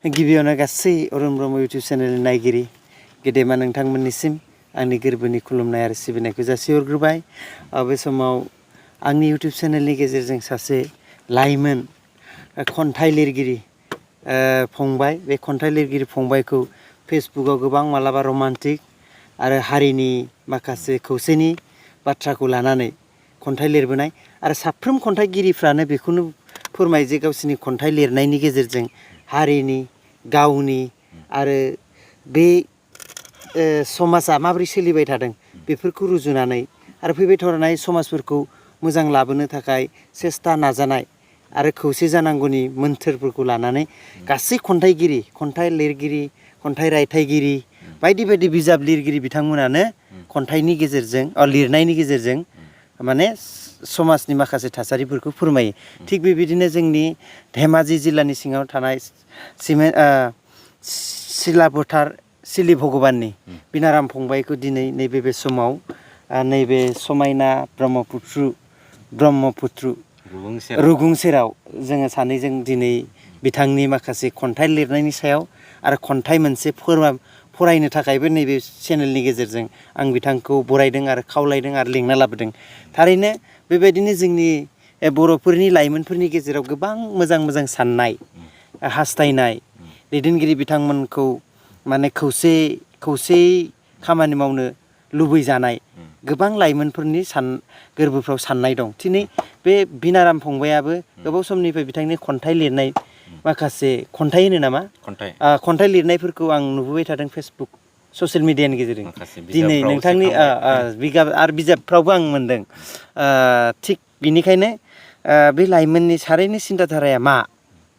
गिबियावनो गासै अरुण ब्रह्म इउटुब चेनेलनि नायगिरि गेदेमा नोंथांमोननिसिम आंनि गोरबोनि खुलुमनाय आरो सिबिनायखौ जासिहरग्रोबाय। बे समाव आंनि इउटुब चेनेलनि गेजेरजों सासे लाइमोन खन्थाइ लिरगिरि फंबाय, बे खन्थाइ लिरगिरि फंबायखौ फेसबुकाव गोबां मालाबा रमान्टिक आरो हारिनि माखासे खौसेनि बाथ्राखौ लानानै खन्थाइ लिरबोनाय आरो साफ्रोम खन्थाइगिरिफ्रानो बेखौनो फोरमायो जे गावसोरनि खन्थाइ लिरनायनि गेजेरजों हारिनि गावनि आरो बे समाजा माबोरै सोलिबाय थादों बेफोरखौ रुजुनानै आरो फैबाय थानाय समाजफोरखौ मोजां लाबोनो थाखाय सेस्था नाजानाय आरो खौसे जानांगौनि मोन्थोरफोरखौ लानानै गासै खन्थाइगिरि, खन्थाइ लिरगिरि, खन्थाइ रायथाइगिरि बायदि बायदि बिजाब लिरगिरि बिथांमोनानो खन्थाइनि गेजेरजों लिरनायनि गेजेरजों माने समाजनि माखासे थासारिफोरखौ फोरमायो। थिग बेबायदिनो जोंनि धेमाजि जिल्लानि सिङाव थानाय सिला फोथार सिलि भगबाननि बिनाराम फंबायखौ दिनै नैबे बे समाव नैबे समायना ब्रह्मपुत्र रुगुं सेराव जोङो सानैजों दिनै बिथांनि माखासे खन्थाइ लिरनायनि सायाव आरो खन्थाइ मोनसे फरायनो थाखायबो नैबे चेनेलनि गेजेरजों आं बिथांखौ बरायदों आरो खावलायदों आरो लिंना लाबोदों। थारैनो बेबायदिनो जोंनि बर'फोरनि लाइमोनफोरनि गेजेराव गोबां मोजां मोजां साननाय हास्थायनाय दैदेनगिरि बिथांमोनखौ माने खौसे खामानि मावनो लुबैजानाय गोबां लाइमोनफोरनि गोरबोफ्राव साननाय दं। दिनै बे बिनाराम फंबायाबो गोबाव समनिफ्राय बिथांनि खन्थाइ लिरनाय माखासे खन्थाइ होनो नामा? खन्थाइ लिरनायफोरखौ आं नुबोबाय थादों फेसबुक ससियेल मिडियानि गेजेरजों। दिनै नोंथांनि बिजाबफ्रावबो आं मोनदों। थिग बिनिखायनो बे लाइमोननि थारैनो सिन्था धाराया मा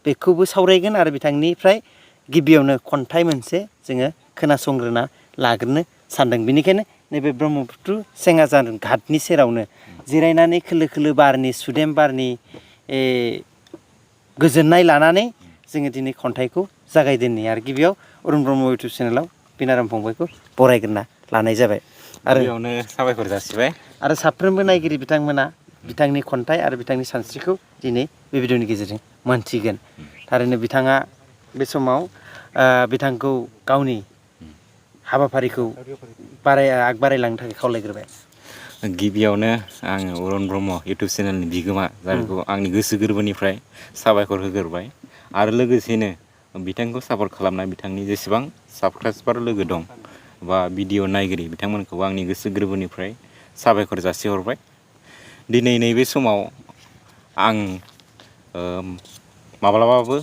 बेखौबो सावरायगोन आरो बिथांनिफ्राय गिबियावनो खन्थाइ मोनसे जोङो खोनासंग्रोना लाग्रोनो सानदों। बेनिखायनो नैबे ब्रह्मपुत्र सेङाजान घाटनि सेरावनो जिरायनानै खोलो खोलो बारनि सुदेम बारनि गोजोननाय लानानै जोङो दिनै खन्थाइखौ जागायदोनि आरो गिबियाव अरुण ब्रह्म इउटुब चेनेलाव बिनाराम फंबायखौ बरायग्रोना लानाय जाबाय। आरो गिबियावनो साबायखर जासिबाय। आरो साफ्रोमबो नायगिरि बिथांमोना बिथांनि खन्थाइ आरो बिथांनि सानस्रिखौ दिनै बे भिडिअनि गेजेरजों मोनथिगोन। थारैनो बिथाङा बे समाव बिथांखौ गावनि हाबाफारिखौ आग बारायलांनो थाखाय खावलायग्रोबाय। गिबियावनो आङो अरुण ब्रह्म इउटुब चेनेलनि बिगोमा जायखौ आंनि गोसो गोरबोनिफ्राय साबायखर होग्रोबाय आरो लोगोसेनो बिथांखौ सापर्ट खालामनाय बिथांनि जेसेबां साबस्क्राइबार लोगो दं बा भिडिअ नायगिरि बिथांमोनखौ आंनि गोसो गोरबोनिफ्राय साबायखर जासिहरबाय। दिनै नैबे समाव आं माब्लाबाबो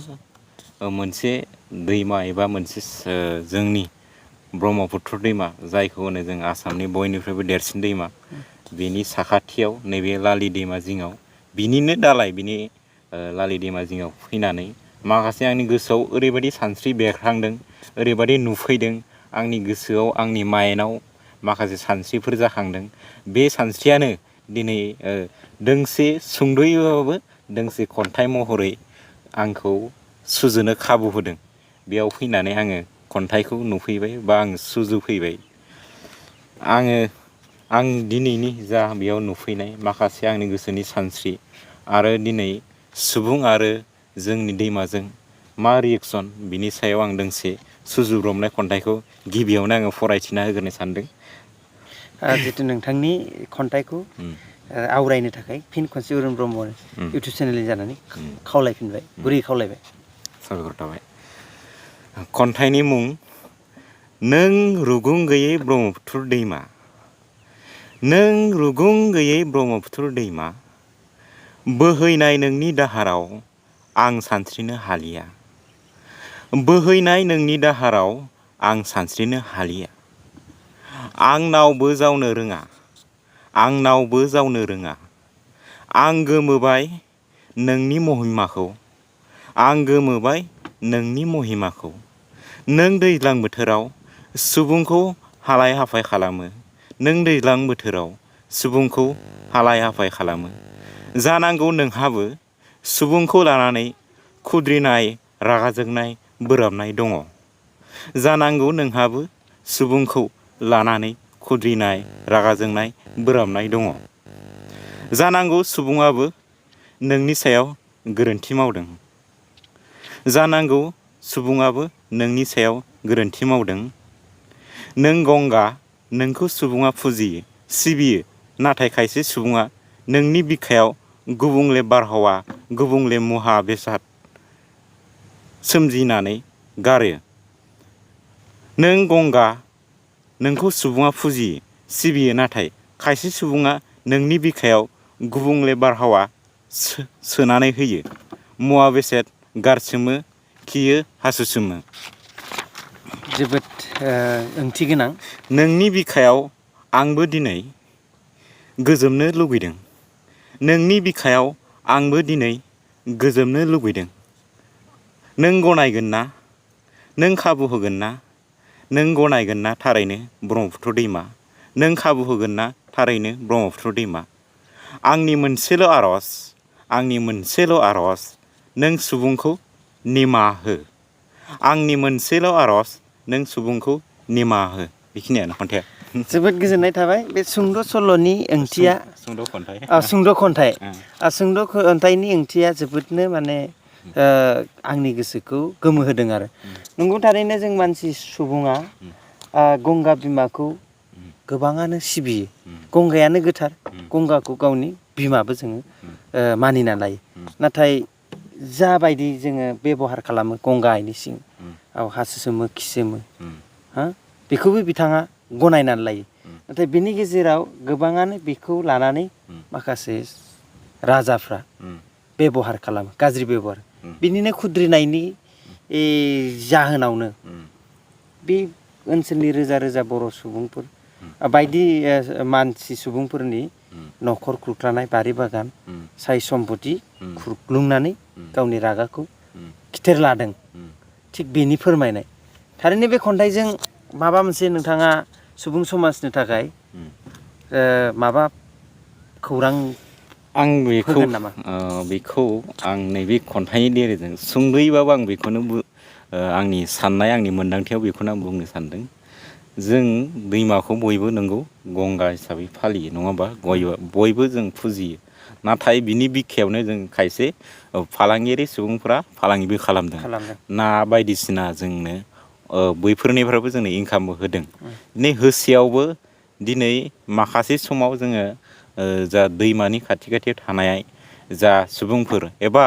मोनसे दैमा एबा मोनसे जोंनि ब्रह्मपुत्र दैमा जायखौ होनो जों आसामनि बयनिख्रुइबो देरसिन दैमा, बेनि साखाथियाव नैबे लालि दैमा जिङाव बिनिनो दालाय बिनि लालि दैमा जिङाव फैनानै माखासे आंनि गोसोआव ओरैबायदि सानस्रि बेरखांदों, ओरैबायदि नुफैदों आंनि गोसोआव आंनि माइन्दआव माखासे सानस्रिफोर जाखांदों। बे सानस्रियानो दिनै दोंसे सुंद'यैबाबो दोंसे खन्थाइ महरै आंखौ सुजुनो खाबु होदों। बेयाव फैनानै आङो खन्थाइखौ नुफैबाय बा आं सुजुफैबाय। आं दिनैनि जा बेयाव नुफैनाय माखासे आंनि गोसोनि सानस्रि आरो दिनै सुबुं आरो जोंनि दैमाजों मा रिएक्सन बिनि सायाव आं दोंसे सुजुब्रबनाय खन्थाइखौ गिबियावनो आङो फरायथिना होग्रोनो सानदों। जितु नोंथांनि खन्थाइखौ आवरायनो थाखाय फिन खनसे अरुण ब्रह्म इउटुब चेनेलनि जानानै खावलायफिनबाय, गुरै खावलायबाय। साबायखर थाबाय। खन्थाइनि मुं नों रुगुं गैयै ब्रह्मपुत्र दैमा। नों रुगुं गैयै ब्रह्मपुत्र दैमा, बोहैनाय नोंनि दाहाराव आं सानस्रिनो हालिया। बोहैनाय नोंनि दाहाराव आं सानस्रिनो हालिया। आं नावबो जावनो रोङा, आं नावबो जावनो रोङा। आं गोमोबाय नोंनि महिमाखौ, आं गोमोबाय नोंनि महिमाखौ। नों दैज्लां बोथोराव सुबुंखौ हालाय हाफाय खालामो, नों दैज्लां बोथोराव सुबुंखौ हालाय हाफाय खालामो। जानांगौ नोंहाबो सुबुंखौ लानानै खुद्रिनाय रागा जोंनाय बोराबनाय दङ। जानांगौ नोंहाबो सुबुंखौ लानानै खुद्रिनाय रागा जोंनाय बोराबनाय दङ। जानांगौ सुबुङाबो नोंनि सायाव गोरोन्थि मावदों। जानांगौ सुबुङाबो नोंनि सायाव गोरोन्थि मावदों। नों गंगा, नोंखौ सुबुङा फुजियो, सिबियो, नाथाय खायसे सुबुङा नोंनि बिखायाव गुबुंले बारहावा, गुबुंले मुवा बेसाद सोमजिनानै गारो। नों गंगा, नोंखौ सुबुङा फुजियो, सिबियो, नाथाय खायसे सुबुङा नोंनि बिखायाव गुबुंले बारहावा सोनानै होयो, मुवा बेसाद गारसोमो, खियो, हासुसोमो। जोबोद ओंथि गोनां। नोंनि बिखायाव आंबो दिनै गोजोमनो लुबैदों। नोंनि बिखायाव आंबो दिनै गोजोमनो लुबैदों। नों गनायगोन ना? नों खाबु होगोन ना? नों गनायगोन ना थारैनो ब्रह्मपुत्र दैमा? नों खाबु होगोन ना थारैनो ब्रह्मपुत्र दैमा? आंनि मोनसेल' आर'ज, आंनि मोनसेल' आर'ज, नों सुबुंखौ निमाहा हो। आंनि मोनसेल' आर'ज, नों सुबुंखौ निमाहा हो। बेखिनियानो खन्थाइया। जोबोद गोजोननाय थाबाय। बे सुंद' सल'नि ओंथिया सुंद' खन्थाइ। सुंद' खन्थाइ। सुंद' खन्थाइनि ओंथिया जोबोदनो माने आंनि गोसोखौ गोमोहोदों आरो। नंगौ थारैनो जों मानसि सुबुङा गंगा बिमाखौ गोबाङानो सिबियो। गंगायानो गोथार। गंगाखौ गावनि बिमाबो जोङो मानिना लायो। नाथाय जाबायदि जोङो बेब'हार खालामो गंगा आइनि सिङाव हासुसोमो, खिसोमो, बेखौबो बिथाङा गनायनानै लायो। नाथाय बेनि गेजेराव गोबाङानो बेखौ लानानै माखासे राजाफ्रा बेब'हार खालामो, गाज्रि बेब'हार। बिनिनो खुद्रिनायनि जाहोनावनो बे ओनसोलनि रोजा रोजा बर' सुबुंफोर बायदि मानसि सुबुंफोरनि न'खर खुरख्लानाय, बारि बागान, साय सम्पति खुरग्लुंनानै गावनि रागाखौ खिथेर लादों। थिग बेनि फोरमायनाय। थारैनो बे खन्थाइजों माबा मोनसे नोंथाङा सुबुं समाजनि थाखाय माबा खौरां आं बेखौ होगोन नामा? बेखौ आं नैबे खन्थाइनि गेजेरजों सुंद'यैबाबो आं बेखौनो आंनि साननाय, आंनि मोन्दांथियाव बेखौनो आं बुंनो सानदों। जों दैमाखौ बयबो नंगौ गंगा हिसाबै फालियो नङा होमबा? बयबो जों फुजियो। नाथाय बिनि बिखायावनो जों खायसे फालांगियारि सुबुंफोरा फालांगिबो खालामदों। ना बायदिसिना जोंनो बैफोरनिफ्रायबो जोंनो इनकामबो होदों। दिनै होसेयावबो दिनै माखासे समाव जोङो जा दैमानि खाथि खाथियाव थानाय जा सुबुंफोर एबा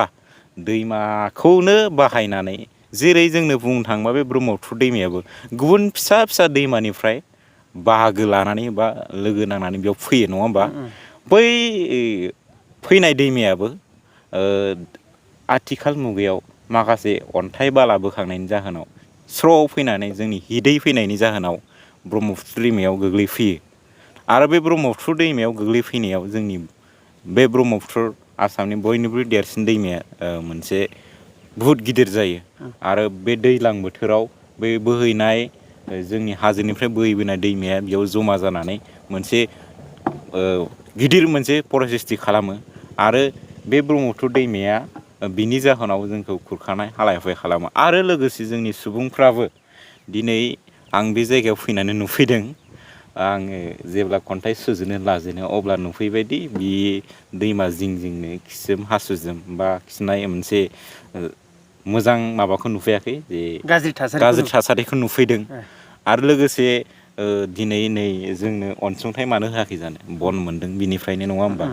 दैमाखौनो बाहायनानै, जेरै जोंनो बुंनो थाङोबा बे ब्रह्मपुत्र दैमायाबो गुबुन फिसा फिसा दैमानिफ्राय बाहागो लानानै बा लोगो नांनानै बेयाव फैयो नङा होमबा? बै फैनाय दैमायाबो आथिखाल मुगायाव माखासे अन्थाइ बाला बोखांनायनि जाहोनाव स्र' फैनानै जोंनि हिदै फैनायनि जाहोनाव ब्रह्मपुत्र दैमायाव गोग्लैफैयो। आरो बे ब्रह्मपुत्र दैमायाव गोग्लैफैनायाव जोंनि बे ब्रह्मपुत्र आसामनि बयनिख्रुइ देरसिन दैमाया मोनसे बुहुद गिदिर जायो। आरो बे दैज्लां बोथोराव बे बोहैनाय जोंनि हाजोनिफ्राय बोहैबोनाय दैमाया बेयाव जमा जानानै मोनसे गिदिर मोनसे परिस्थिति खालामो। आरो बे ब्रह्मपुत्र दैमाया बिनि जाहोनाव जोंखौ खुरखानाय हालाय हाफाय खालामो। आरो लोगोसे जोंनि सुबुंफ्राबो दिनै आं बे जायगायाव फैनानै नुफैदों। आङो जेब्ला खन्थाइ सुजुनो लाजेनो अब्ला नुफैबायदि बे दैमा जिं जिंनो खिसोम हासुसोम बा खिनाय मोनसे मोजां माबाखौ नुफैयाखै, जे गाज्रि थासारिखौ नुफैदों। आरो लोगोसे दिनै नै जोंनो अनसुंथाइ मानो होआखै जानो? बन मोनदों बिनिफ्रायनो नङा होमबा?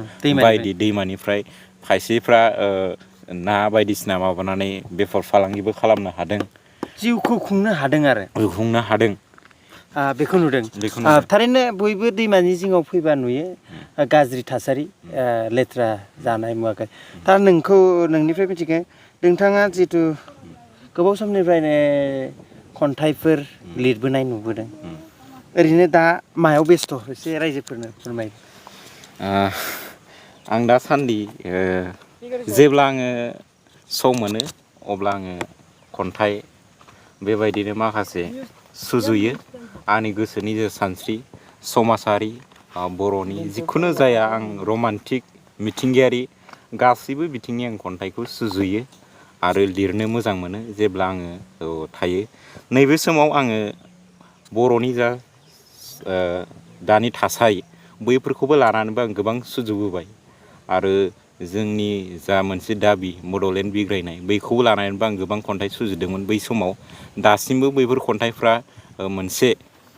बायदि दैमानिफ्राय खायसेफ्रा ना बायदिसिना माबानानै बेफार फालांगिबो खालामनो हादों। जिउखौ खुंनो हादों आरो। खुंनो हादों। बेखौ नुदों। थारैनो बयबो दैमानि जिङाव फैबा नुयो गाज्रि थासारि, लेथ्रा जानाय मुवा। दा नोंनिफ्राय मिथिगोन, नोंथाङा जिहेथु गोबाव समनिफ्रायनो खन्थाइफोर लिरबोनाय नुबोदों। ओरैनो दा मायाव बेस्थ' एसे रायजोफोरनो फोरमाय। आं दासान्दि जेब्ला आङो सम मोनो अब्ला आङो खन्थाइ बेबायदिनो माखासे सुजुयो। आंनि गोसोनि जे सानस्रि समाजारि, बर'नि जिखुनु जाया, आं रमान्टिक, मिथिंगायारि गासैबो बिथिंनि आं खन्थाइखौ सुजुयो आरो लिरनो मोजां मोनो जेब्ला आङो थायो। नैबे समाव आङो बर'नि जा दानि थासारि बैफोरखौबो लानानैबो आं गोबां सुजुबोबाय। आरो जोंनि जा मोनसे दाबि बड'लेण्ड बिग्रायनाय बैखौबो लानानैबो आं गोबां खन्थाइ सुजुदोंमोन बै समाव। दासिमबो बैफोर खन्थाइफ्रा मोनसे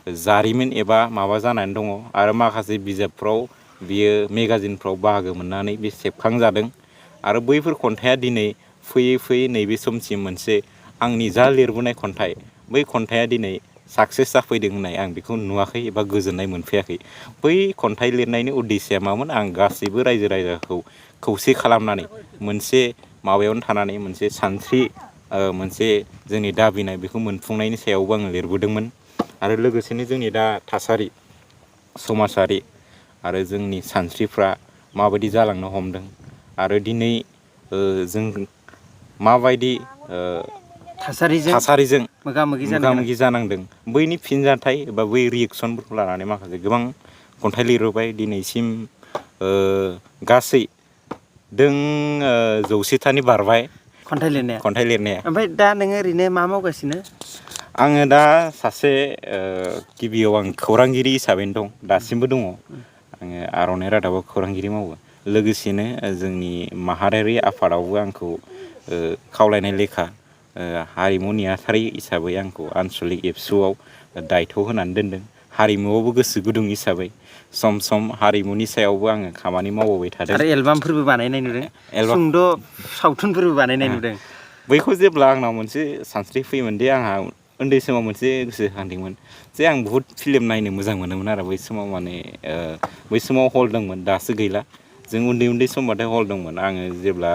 जारिमिन एबा माबा जानानै दङ आरो माखासे बिजाबफ्राव बियो मेगाजिनफ्राव बाहागो मोननानै बे सेबखांजादों आरो बैफोर खन्थाइया दिनै फैयै फैयै नैबे समसिम मोनसे आंनि जा लिरबोनाय खन्थाइ बै खन्थाइया दिनै साक्सेस जाफैदों होननाय आं बेखौ नुवाखै एबा गोजोननाय मोनफैयाखै। बै खन्थाइ लिरनायनि उद्देश्यआ मामोन आं गासैबो रायजो राजाखौ खौसे खालामनानै मोनसे माबायावनो थानानै मोनसे सानस्रि मोनसे जोंनि दाबिनाय बेखौ मोनफुंनायनि सायावबो आङो लिरबोदोंमोन आरो लोगोसेनो जोंनि दा थासारि समाजारि आरो जोंनि सानस्रिफ्रा माबायदि जालांनो हमदों आरो दिनै जों माबायदि थासारिजों मोगा मोगि जानांदों बैनि फिनजाथाइ एबा बै रियेक्सनफोरखौ लानानै माखासे गोबां खन्थाइ लिरबोबाय दिनैसिम गासै दों 100थानि बारबाय खन्थाइ लिरनाया। ओमफ्राय दा नोङो ओरैनो मा मावगासिनो? आङो दा सासे गिबियाव आं खौरांगिरि हिसाबैनो दं दासिमबो दङ। आङो आर'नाइ रादाबाव खौरांगिरि मावो। लोगोसेनो जोंनि माहारियारि आफादावबो आंखौ खावलायनाय लेखा हारिमु नेहाथारि हिसाबै आंखौ आनसलिक एबसुआव दायथ' होनानै दोनदों। हारिमुआवबो गोसो गुदुं हिसाबै सम सम हारिमुनि सायावबो आङो खामानि मावबोबाय थादों। आरो एलबामफोरबो बानायनाय नुदों, सुंद' सावथुनफोरबो बानायनाय नुदों। बैखौ जेब्ला आंनाव मोनसे सानस्रि फैयोमोन दि आंहा उन्दै समाव मोनसे गोसोखांदोंमोन जे आं बुहुद फिल्म नायनो मोजां मोनोमोन आरो बै समाव माने बै समाव हल दंमोन दासो गैला। जों उन्दै उन्दै समबाथाय हल दंमोन। आङो जेब्ला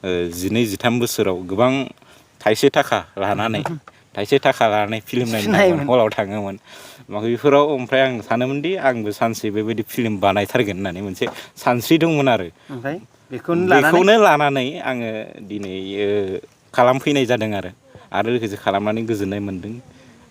12-13 बोसोराव गोबां थाइसे थाखा लानानै फिल्म नायनो थाङोमोन, हलाव थाङोमोन। बेफोराव ओमफ्राय आं सानोमोनदि आंबो सानसे बेबायदि फिल्म बानायथारगोन होननानै मोनसे सानस्रि दंमोन आरो। ओमफ्राय बेखौनो लानानै आङो दिनै खालामफैनाय जादों आरो लोगोसे खालामनानै गोजोननाय मोनदों।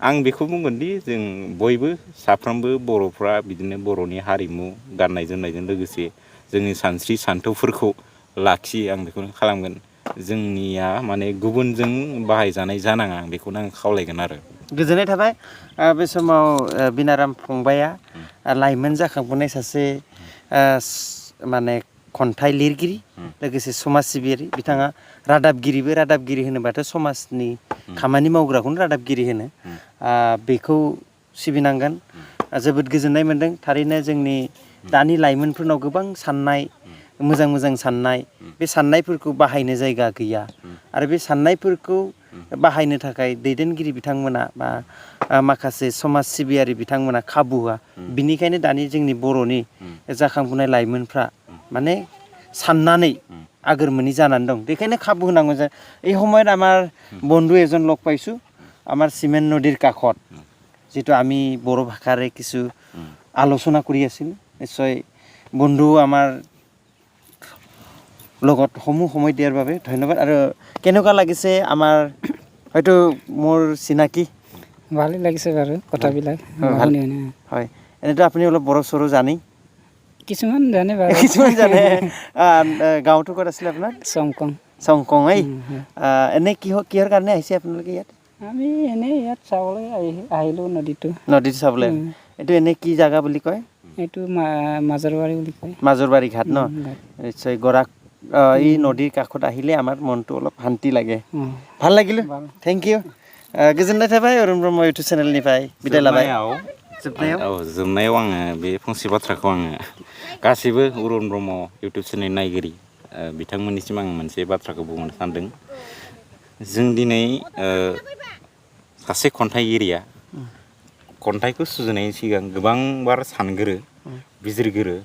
आं बेखौ बुंगोनदि जों बयबो साफ्रोमबो बर'फ्रा बिदिनो बर'नि हारिमु गाननाय जोमनायजों लोगोसे जोंनि सानस्रि सान्थौफोरखौ लाखियो आं बेखौनो खालामगोन। जोंनिया माने गुबुनजों बाहायजानाय जानाङा आं बेखौनो आं खावलायगोन आरो। गोजोननाय थाबाय। बे समाव बिनाराम फंबाया लाइमोन जाखांफुनाय सासे माने खन्थाइ लिरगिरि लोगोसे समाज सिबियारि। बिथाङा रादाबगिरि होनोबाथ' समाजनि खामानि मावग्राखौनो रादाबगिरि होनो। बेखौ सिबिनांगोन। जोबोद गोजोननाय मोन्दों। थारैनो जोंनि दानि लाइमोनफोरनाव गोबां साननाय, मोजां मोजां साननाय, बे साननायफोरखौ बाहायनो जायगा गैया आरो बे साननायफोरखौ बाहायनो थाखाय दैदेनगिरि बिथांमोना बा माखासे समाज सिबियारि बिथांमोना खाबु होआ। बिनिखायनो दानि जोंनि बर'नि जाखांफुनाय लाइमोनफ्रा माने साननानै आगोर मोनि जानानै दं। बेखायनो खाबु होनांगौ যায়। এই সময়ত আমাৰ বন্ধু এজন লগ পাইছোঁ, আমাৰ চিমেণ্ট নদীৰ কাষত, যিটো আমি বড়ো ভাষাৰে কিছু আলোচনা কৰি আছিলোঁ। নিশ্চয় বন্ধু আমাৰ লগত সময় দিয়াৰ বাবে ধন্যবাদ। আৰু কেনেকুৱা লাগিছে আমাৰ হয়তো মোৰ চিনাকি? ভালেই লাগিছে বাৰু কথাবিলাক। হয়, এনেতো আপুনি অলপ বড়ো চড়ো জানেই? কিছুমান জানে বাৰু। কিছুমান জানে। গাঁৱটো ক'ত আছিলে আপোনাৰ? চংকং। এনে কিহৰ কাৰণে আহিছে আপোনালোকে ইয়াত? আমি এনেই ইয়াত চাবলৈ আহিলোঁ নদীটো চাবলৈ। এইটো এনে কি জাগা বুলি কয়? এইটো মাজৰবাৰী বুলি কয়। মাজৰবাৰী ঘাট ন? নিশ্চয় এই নদীৰ কাষত আহিলে আমাৰ মনটো অলপ শান্তি লাগে। ভাল লাগিল। Thank you. गोजोननाय थाबाय अरुण ब्रह्म इउटुब चेनेलनिफ्राय बिदाय लाबाय। जोबनायाव आङो बे फंसे बाथ्राखौ आङो गासैबो अरुण ब्रह्म इउटुब चेनेल नायगिरि बिथांमोननिसिम आं मोनसे बाथ्राखौ बुंनो सानदों। जों दिनै सासे खन्थाइगिरिया खन्थाइखौ सुजुनायनि सिगां गोबां बार सानगोरो, बिजिरगोरो,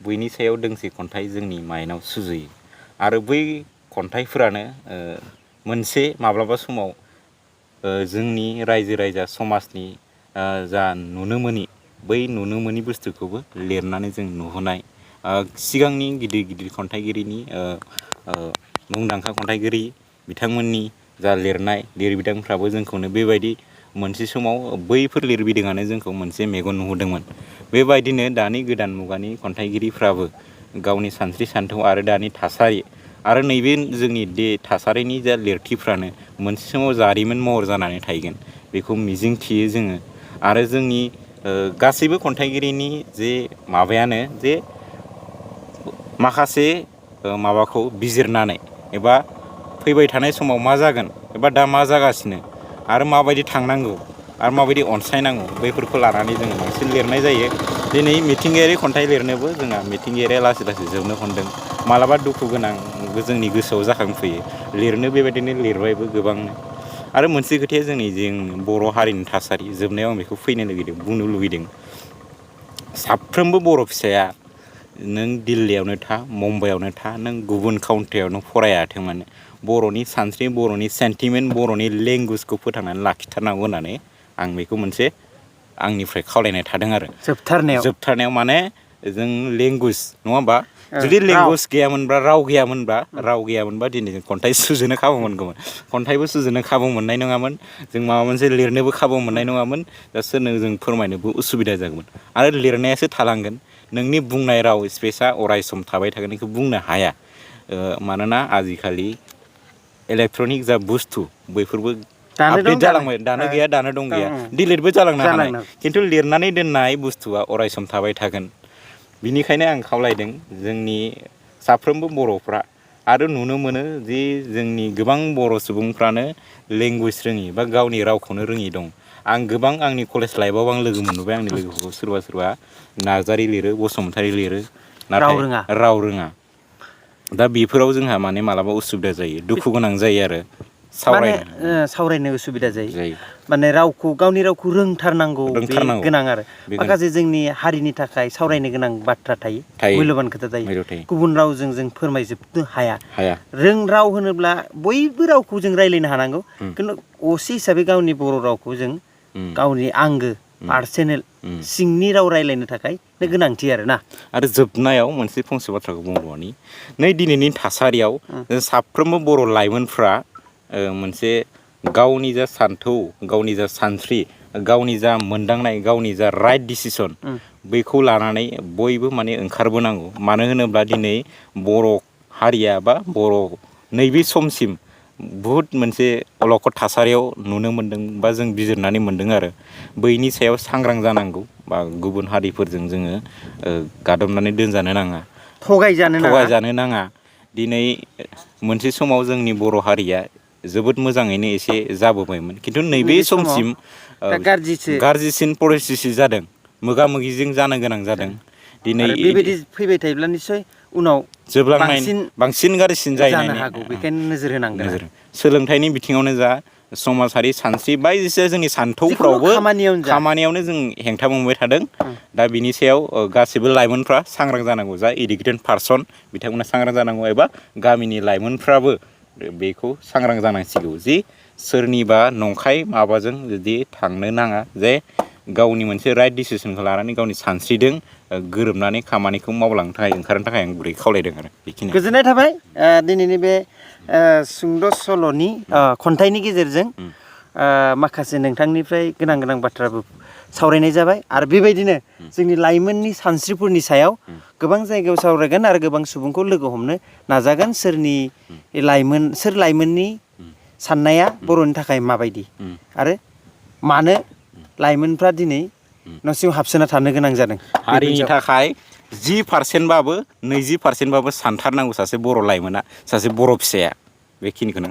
बैनि सायाव दोंसे खन्थाइ जोंनि माइन्डआव सुजुयो आरो बै खन्थाइफोरानो मोनसे माब्लाबा समाव जोंनि रायजो राजा समाजनि जा नुनो मोनि बै नुनो मोनि बुस्थुखौबो लिरनानै जों नुहोनाय सिगांनि गिदिर गिदिर खन्थाइगिरिनि मुंदांखा खन्थाइगिरि बिथांमोननि जा लिरनाय लिरबिदांफ्राबो जोंखौनो बेबायदि मोनसे समाव बैफोर लिरबिदाङानो जोंखौ मोनसे मेगन नुहोदोंमोन। बेबायदिनो दानि गोदान मुगानि खन्थाइगिरिफ्राबो गावनि सानस्रि सान्थौ आरो दानि थासारि आरो नैबे जोंनि बे थासारिनि जा लिरथिफ्रानो मोनसे समाव जारिमिन महर जानानै थाहैगोन बेखौ मिजिं थियो जोङो। आरो जोंनि गासैबो खन्थाइगिरिनि जे माबायानो जे माखासे माबाखौ बिजिरनानै एबा फैबाय थानाय समाव मा जागोन एबा दा मा जागासिनो आरो माबायदि थांनांगौ आरो माबायदि अनसायनांगौ बैफोरखौ लानानै जोङो बांसिन लिरनाय जायो। दिनै मिथिंगायारि खन्थाइ लिरनोबो जोंहा मिथिंगायारिया लासै लासै जोबनो हमदों। मालाबा दुखु गोनां जोंनि गोसोआव जाखांफैयो लिरनो बेबायदिनो लिरबायबो गोबांनो। आरो मोनसे खोथाया जों बर' हारिनि थासारि जोबनायाव आं बेखौ बुंनो लुगैदों साफ्रोमबो बर' फिसाया नों दिल्लीयावनो था मुम्बाइआवनो था नों गुबुन काउन्ट्रियावनो फरायाथों मानो बर'नि सानस्रि बर'नि सेन्टिमेन्ट बर'नि लेंगुवेजखौ फोथांनानै लाखिथारनांगौ होननानै आं बेखौ मोनसे आंनिफ्राय खावलायनाय थादों आरो जोबथारनायाव माने जों लेंगुवेज नङा होमबा जुदि लेंगुवेज गैयामोनबा दिनै जों खन्थाइ सुजुनो खाबु मोनगौमोन खन्थाइबो सुजुनो खाबु मोननाय नङामोन जों माबा मोनसे लिरनोबो खाबु मोननाय नङामोन दा सोरनो जों फोरमायनोबो उसुबिदा जागौमोन आरो लिरनायासो थालांगोन नोंनि बुंनाय राव स्पेसा अराय सम थाबाय थागोन बेखौ बुंनो हाया मानोना आजिखालि इलेक्ट्रनिक जा बुस्थु बैफोरबो आपडेट जालांबाय दानो गैया दानो दं गैया डिलिटबो जालांनो हानाय खिन्थु लिरनानै दोननाय बुस्थुआ अरायसम थाबाय थागोन बिनिखायनो आं खावलायदों जोंनि साफ्रोमबो बर'फ्रा आरो नुनो मोनो जे जोंनि गोबां बर' सुबुंफ्रानो लेंगुवेज रोङि बा गावनि रावखौनो रोङि दं आं गोबां आंनि कलेज लाइफआव आं लोगो मोनबोबाय आंनि लोगोफोरखौ सोरबा नार्जारि लिरो बसुमतारी लिरो नाथाय राव रोङा दा बेफोराव जोंहा माने मालाबा उसुबिदा जायो दुखु गोनां जायो आरो सावरायनो उसुबिदा जायो माने गावनि रावखौ रोंथारनांगौ बे गोनां आरो माखासे जोंनि हारिनि थाखाय सावरायनो गोनां बाथ्रा थायो मुल्यबान खोथा थायो गुबुन रावजों जों फोरमायजोबनो हाया राव होनोब्ला बयबो रावखौ जों रायज्लायनो हानांगौ खिन्थु असे हिसाबै गावनि बर' रावखौ जों गावनि आंगो पार्सनेल सिंनि राव रायज्लायनो थाखाय गोनांथि आरोना आरो जोबनायाव मोनसे फंसे बाथ्राखौ बुंबावनि नै दिनैनि थासारियाव साफ्रोमबो बर' लाइमोनफ्रा मोनसे गावनि जा सान्थौ गावनि जा सानस्रि गावनि जा मोनदांनाय गावनि जा राइट डिसिसन बैखौ लानानै बयबो माने ओंखारबोनांगौ मानो होनोब्ला दिनै बर' हारिया बा बर' नैबे समसिम बुहुद मोनसे अलखद थासारियाव नुनो मोनदों बा जों बिजिरनानै मोनदों आरो बैनि सायाव सांग्रां जानांगौ बा गुबुन हारिफोरजों जोङो गादबनानै दोनजानो नाङा थगायजानो नाङा दिनै मोनसे समाव जोंनि बर' हारिया जोबोद मोजाङैनो एसे जाबोबायमोन खिन्थु नैबे समसिम गाज्रिसिन परिस्थिति जादों मोगा मोगिजों जानो गोनां जादों दिनै बेबायदि फैबाय थायोब्ला निस्सय उनाव बांसिन गाज्रिसिन जानो हागौ बेखायनो नोजोर होनांगोन सोलोंथाइनि बिथिङावनो जा समाजारि सानस्रि बायदिसिना जोंनि सान्थौफ्रावबो खामानियावनो जों हेंथा मोनबाय थादों दा बिनि सायाव गासैबो लाइमोनफ्रा सांग्रां जानांगौ जा इडुकेटेड पार्सन बिथांमोना सांग्रां जानांगौ एबा गामिनि लाइमोनफ्राबो बेखौ सांग्रां जानांसिगौ जि सोरनिबा नंखाय माबाजों जुदि थांनो नाङा जे गावनि मोनसे राइट डिसिसनखौ लानानै गावनि सानस्रिजों गोरोबनानै खामानिखौ मावलांनो थाखाय ओंखारनो थाखाय आं गुरै खावलायदों आरो बेखिनि गोजोननाय थाबाय दिनैनि बे सुंद' सल'नि खन्थाइनि गेजेरजों माखासे नोंथांनिफ्राय गोनां बाथ्राबो सावरायनाय जाबाय आरो बेबायदिनो जोंनि लाइमोननि सानस्रिफोरनि सायाव गोबां जायगायाव सावरायगोन आरो गोबां सुबुंखौ लोगो हमनो नाजागोन सोर लाइमोननि साननाया बर'नि थाखाय माबायदि आरो मानो लाइमोनफ्रा दिनै न' सिङाव हाबसोना थानो गोनां जादों हारिनि थाखाय 10%बाबो 20%बाबो सानथारनांगौ सासे बर' लाइमोना सासे बर' फिसाया बेखिनिखौनो